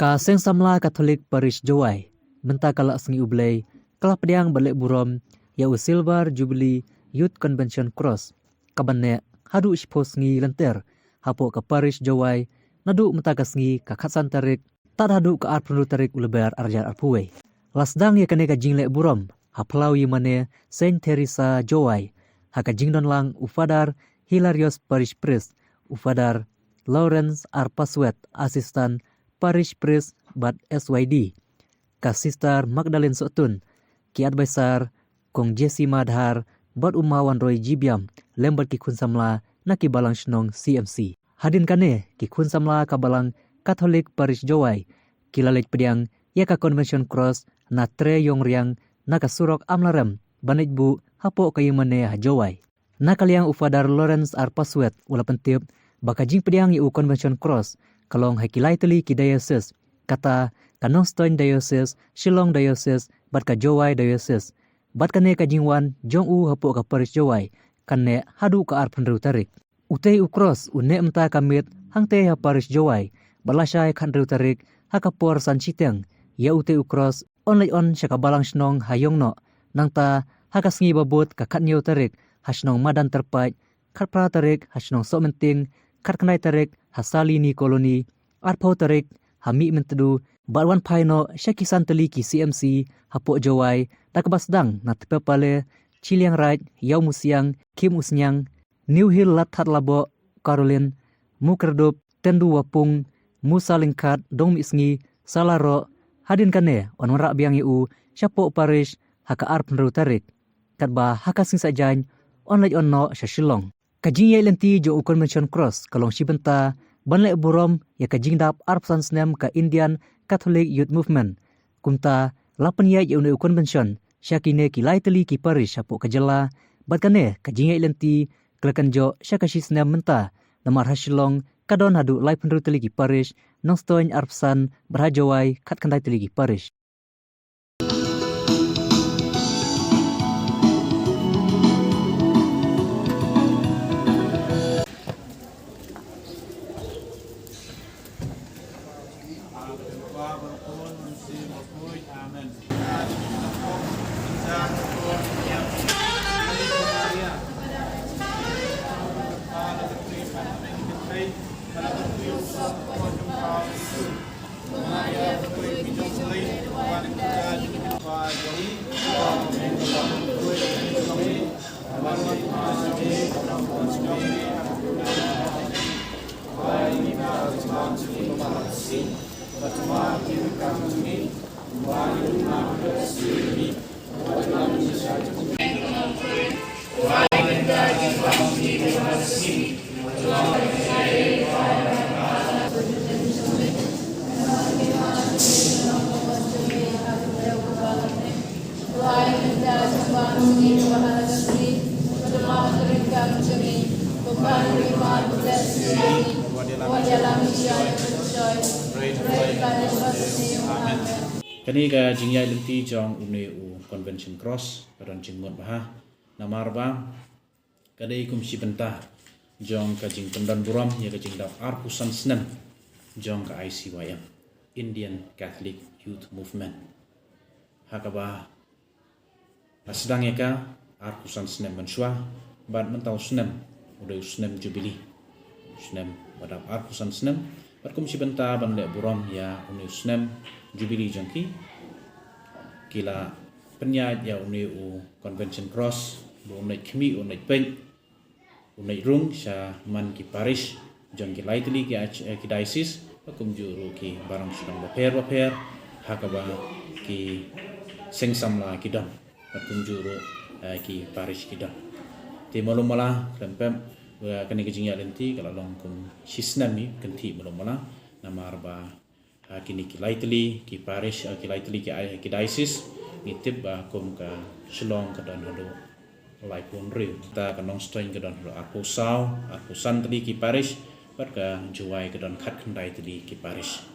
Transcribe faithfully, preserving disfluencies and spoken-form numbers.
Ka Seng Samla Katholik Parish Jowai mynta ka la sngi U Blei ka la pdiang bad leh burom ïa u Silver Jubilee Youth Convention Cross kaban neh haduh shiphew sngi lynter hapoh ka Parish Jowai, naduh mynta ka sngi ka khatsan tarik tad haduh ka arphew hynriew tarik u Lber arhajar arphew wei. La sdang ïa kane ka jingleh burom ha phyllaw ïingmane Saint Theresa Jowai ha ka jingdon lang u Father Hilarius Parish Priest, u Father Lawrence R Paswet Assistant Parish Priest bad S Y D, ka Sister Magdalene Sohtun, ki advisor Kong Jesse Madhar bad u Ma Wanroi Jibiam lem bad ki khun samla na ki balang shnong C M C. Hadien kane ki khun samla ka balang Katholik Parish Jowai ki la leit pdiang ïa ka Convention Cross na Tre Ïongriang na ka surok Amlarem ban leit buh hapoh ka ïingmane ha Jowai. Na ka liang u Father Lawrence R Paswet u la pyntip ba ka jingpdiang ïa u Convention Cross ka long ha ki lai tylli ki diocese, kata ka Nongstoiñ Diocese, Shillong Diocese bad ka Jowai Diocese. Bad kane ka jingwan jong u hapoh ka Parish Jowai kan neh haduh ka arphew hynriew tarik. Utei u Cross u neh mynta ka miet hangtei ha Parish Jowai bad lashai khathynriew tarik ha ka por san shiteng ïa utei u Cross yn leit on sha ka balang shnong ha Ïongnoh, nangta ha ka sngi ba bud ka khathynñiew tarik ha shnong Madan Tyrpait, khatphra tarik ha shnong Sohmynting, khatkhyndai tarik ha Salini Colony, arphew tarik ha Mihmyntdu bad wan phai noh sha ki san tylli ki C M C hapoh Jowai da kaba sdang na Tpepale, Chilliangraij, Ïawmusiang, Khimusniang, New Hill, Ladthadlaboh, Caroline, Mukyrdub, Tendu Wapung, Musalyngkhat, Dongmihsngi, Salaroh. Hadien kane yn wanrah biang ïa u shapoh Parish ha ka arphew hynriew tarik, katba ha ka sngi Saitjaiñ yn leit on noh sha Shillong. Ka jingïaid lynti jong u Convention Cross ka long shi bynta ban leh burom ïa ka jingdap arphew san snem ka Indian Catholic Youth Movement. Kumta la pynïaid ïa une u Convention sha kine ki lai tylli ki Parish hapoh ka jylla, bad kane ka jingïaid lynti ka la kynjoh sha ka shi snem mynta, namar ha Shillong ka don haduh laiphew hynriew tylli ki Parish, Nongstoiñ arphew san bad ha Jowai khatkhyndai tylli ki Parish. Kane ka jingïaid lynti jong une u Convention Cross ka don jingmut bha namar ba ka dei kum shi bynta jong ka jingpyndon burom ïa ka jingdap arphew san snem jong ka I C Y M, Indian Catholic Youth Movement. Ha kaba la sdang ïa ka arphew san snem mynshuwa, bad mynta u snem u dei u snem Jubilee, u snem ba dap arphew san snem, bad kum shi bynta ban leh burom ïa une u snem Jubilee jong ki, ki la pynïaid ïa une u Convention Cross ba un leit khmih, un leit peit, un leit rung sha man ki parish jong ki lai tylli ki ach-, eh, ki diocese, bad kumjuh ruh ki balang shnong bapher bapher ha kaba ki seng samla ki don, bad kumjuh ruh, eh, ki parish ki don. Te malu mala, khlem pep, eh, kane ka jingïaid lynti ka la long kum shi snem hi kynthih malu mala, namar ba ha kine ki lai tylli ki parish, ha ki lai tylli ki, ki diocese, ngi tip ba kum ka Shillong ka don haduh laiphew hynriew, ta ka Nongstoiñ ka don haduh arphew saw, arphew san tylli ki parish, bad ka Jowai ka don khatkhyndai tylli ki parish.